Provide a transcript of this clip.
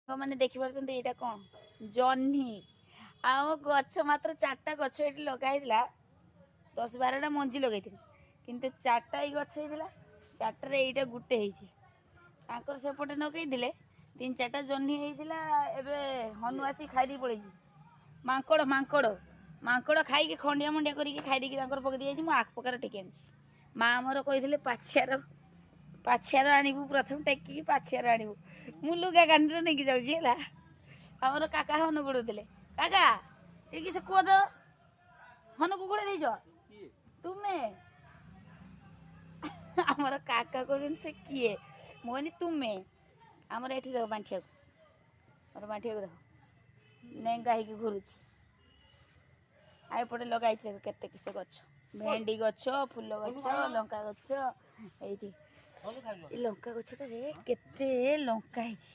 ମାନେ ଦେଖିପାରୁଛନ୍ତି ଏଇଟା କ'ଣ? ଜହ୍ନି। ଆମ ଗଛ ମାତ୍ର 4ଟା ଗଛ ଏଠି ଲଗା ହେଇଥିଲା, 10 12ଟା ମଞ୍ଜି ଲଗେଇଥିଲି, କିନ୍ତୁ 4ଟା ଏଇ ଗଛ ହେଇଥିଲା, 4ଟାରେ ଏଇଟା ଗୋଟେ ହେଇଛି। ତାଙ୍କର ସେପଟେ ଲଗେଇଥିଲେ, 3 4ଟା ଜହ୍ନି ହେଇଥିଲା। ଏବେ ହନୁ ଆସି ଖାଇଦେଇ ପଳେଇଛି। ମାଙ୍କଡ଼, ମାଙ୍କଡ଼, ମାଙ୍କଡ଼ ଖାଇକି ଖଣ୍ଡିଆ ମଣ୍ଡିଆ କରିକି ଖାଇଦେଇକି ତାଙ୍କର ପକେଇ ଦେଇଯାଇଛି। ମୁଁ ଆଖ ପକାର ଟେକି ଆଣିଛି। ମା ଆମର କହିଥିଲେ ପାଛିଆର, ପାଛିଆର ଆଣିବୁ, ପ୍ରଥମେ ଟେକିକି ପାଛିଆର ଆଣିବୁ। ମୁଁ ଲୁଗା କାନିରେ ନେଇକି ଯାଉଛି। ହେଲା ଆମର କାକା ହନୁ ଗୋଡ଼ଉଥିଲେ। କାକା, ଟିକେ ସେ କୁହ ତ, ହନୁକୁ ଗୋଡ଼େଇ ଦେଇଛ ତୁମେ? ଆମର କାକା କହୁଛନ୍ତି ସେ କିଏ? ମୁଁ କହିନି ତୁମେ। ଆମର ଏଠି ଦେଖ ବାଣ୍ଠିଆକୁ, ମୋର ବାଣ୍ଠିଆକୁ ଦେଖ, ନେଙ୍ଗା ହେଇକି ଘୁରୁଛି। ଆଉ ଏପଟେ ଲଗା ହେଇଛି ଦେଖ କେତେ କିସ ଗଛ, ଭେଣ୍ଡି ଗଛ, ଫୁଲ ଗଛ, ଲଙ୍କା ଗଛ। ଏଇଠି ଏ ଲଙ୍କା ଗଛଟାରେ କେତେ ଲଙ୍କା ହେଇଛି।